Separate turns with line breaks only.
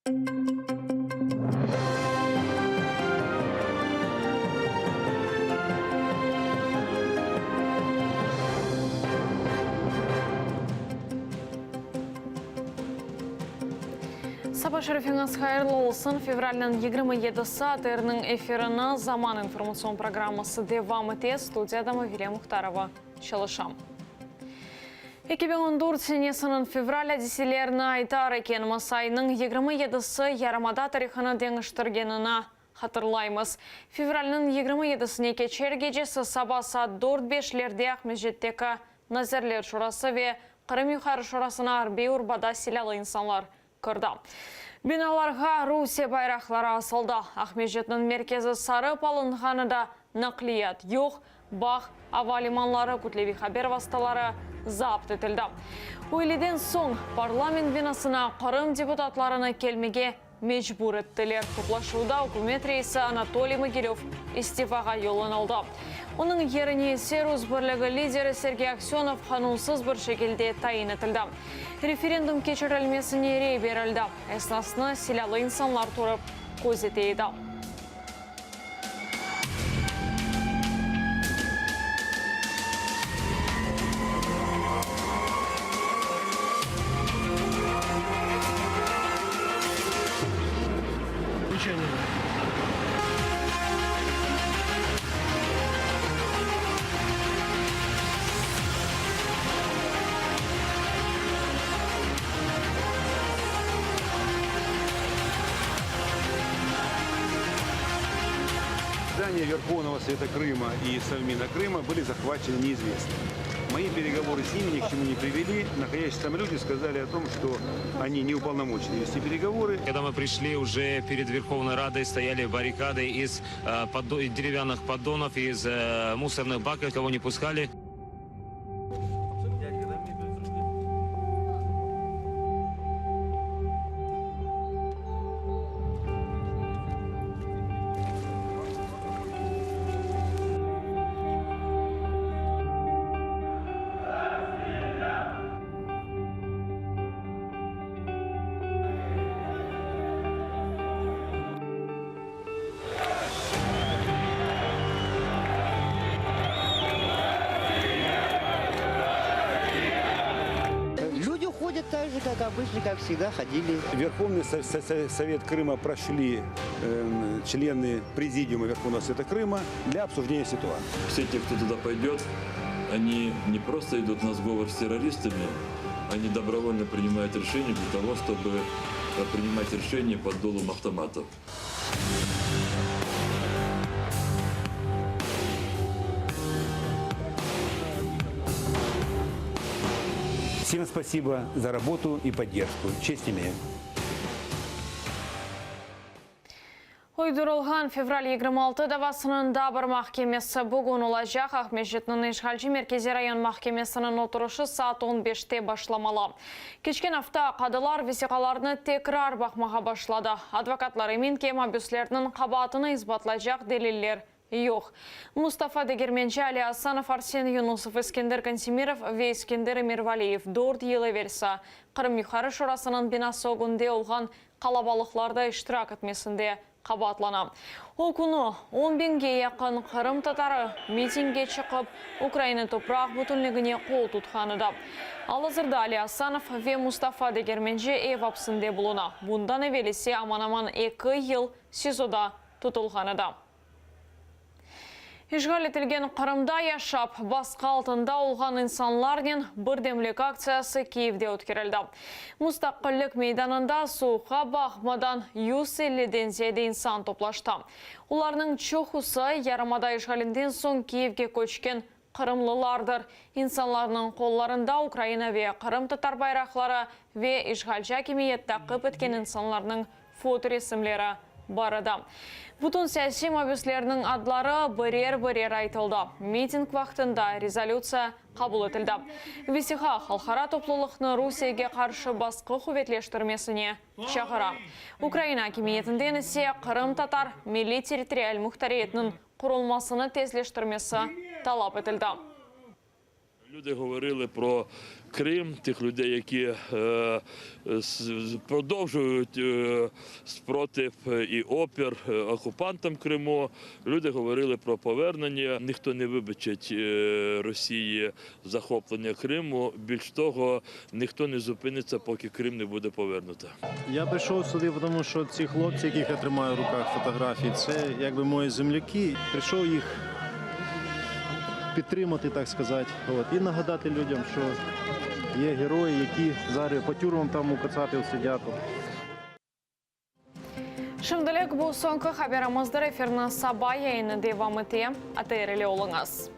Saba şerifiñiz hayırlı olsun! Fevralniñ 27-si ATRniñ efirini Zaman informatsion programması devam ete. Studiyada Mavile Muhtarova çalışa. 2014 senesiniñ fevral adiselerini aytar ekenmiz, aynıñ 27-si yarımada tarihını deñiştirgenini hatırlaymız. Fevralniñ 27-sine keçer gecesi saba saat dört beşlerde Aqmescitteki Nazirler Şurası ve Qırım Yuqarı Şurasına arbiy urbada silâlı insanlar kirdi. Binalarğa Rusiye bayraqları asıldı. Aqmescitniñ merkezi sarıp alınğanı da naqliyat yoq, bağ, ava limanları, kütleviy haber vastaları zapt etildi. Üyleden soñ parlament binasına Qırım deputatlarını kelmege mecbur ettiler. Toplaşuvda ükümet reisi Anatoliy Mogilöv istifağa yollanıldı. Onıñ yerine ise Rus birligi lideri Sergey Aksönov qanunsız bir şekilde tayin etildi. Referendum keçirilmesine rey berildi. Esnasnı silâlı insanlar turıp közete edi.
Здания Верховного Совета Крыма и Совмина Крыма были захвачены неизвестными. Мои переговоры с ними ни к чему не привели. Находящиеся там люди сказали о том, что они не уполномочены вести переговоры.
Когда мы пришли, уже перед Верховной Радой стояли баррикады из э, деревянных поддонов, из э, мусорных баков, кого не пускали.
Люди ходят так же, как обычно, как всегда ходили.
Верховный Совет Крыма прошли эм, члены Президиума Верховного Совета Крыма для обсуждения ситуации.
Все те, кто туда пойдет, они не просто идут на сговор с террористами, они добровольно принимают решения для того, чтобы э, принимать решения под дулом автоматов.
Всем спасибо за работу и поддержку. Честь имею.
Uydurılğan fevral 26 davasınıñ daa bir mahkemesi bugün olacaq. Aqmescitniñ işğalci Merkeziy rayon mahkemesiniñ oturışı saat on beşte başlamalı. Keçken afta qadılar vesiqalarnı tekrar baqmağa başladı. Advokatlar emin ki, mabüslerniñ qabaatını isbatlaycaq deliller yoq. Mustafa Degermenci, Ali Asanov, Arsen Yunusov, Eskender Kantemirov ve Eskender Emirvaliyev dört yıl evelsi Qırım Yuqarı Şurasınıñ binası ögünde olğan qalabalıqlarda iştirak etmesinde qabaatlana. O künü on biñge yaqın qırımtatarı mitingge çıqıp, Ukraina topraq bütünligine qol tutqan edi. Al-azırda Ali Asanov ve Mustafa Degermenci ev apsinde buluna. Bundan evel ise aman-aman eki yıl SİZOda tutulğan edi. İşğal etilgen Qırımda yaşap, basqı altında olğan insanlarnen birdemlik aktsiyası Kiyevde ötkerildi. Mustaqillik meydanında suvuqqa baqmadan 150-den ziyade insan toplaştı. Olarnıñ çoqusı, yarımada işğalinden soñ Kiyevge köçken qırımlılardır. İnsanlarnıñ qollarında Ukraina ve qırımtatar bayraqları ve işğalci akimiyet taqip etken insanlarnıñ fotoresimleri bar edi. Bütün siyasiy mabüslerniñ adları birer-birer aytıldı. Miting vaqtında rezolütsiya qabul etildi. Vesiqa halqara toplulıqnı Rusiyege qarşı basqı quvetleştirmesine çağıra. Ukraina akimiyetinden ise qırımtatar milliy-territorial muhtariyetiniñ qurulmasını tezleştirmesi talap etildi.
Люди говорили про Крим, тих людей, які продовжують спротив і опір окупантам Криму. Люди говорили про повернення. Ніхто не вибачить Росії захоплення Криму. Більш того, ніхто не зупиниться, поки Крим не буде повернуто.
Я прийшов сюди, тому що ці хлопці, яких я тримаю в руках фотографії, це якби мої земляки. Прийшов їх підтримати, так сказати, от, і нагадати людям, що є герої, які зараз по тюрмам там у Кацапів сидять.
Şimdilik bu soñki haberimizdir. Efirni saba yayını devam ete. ATR ile oluñız.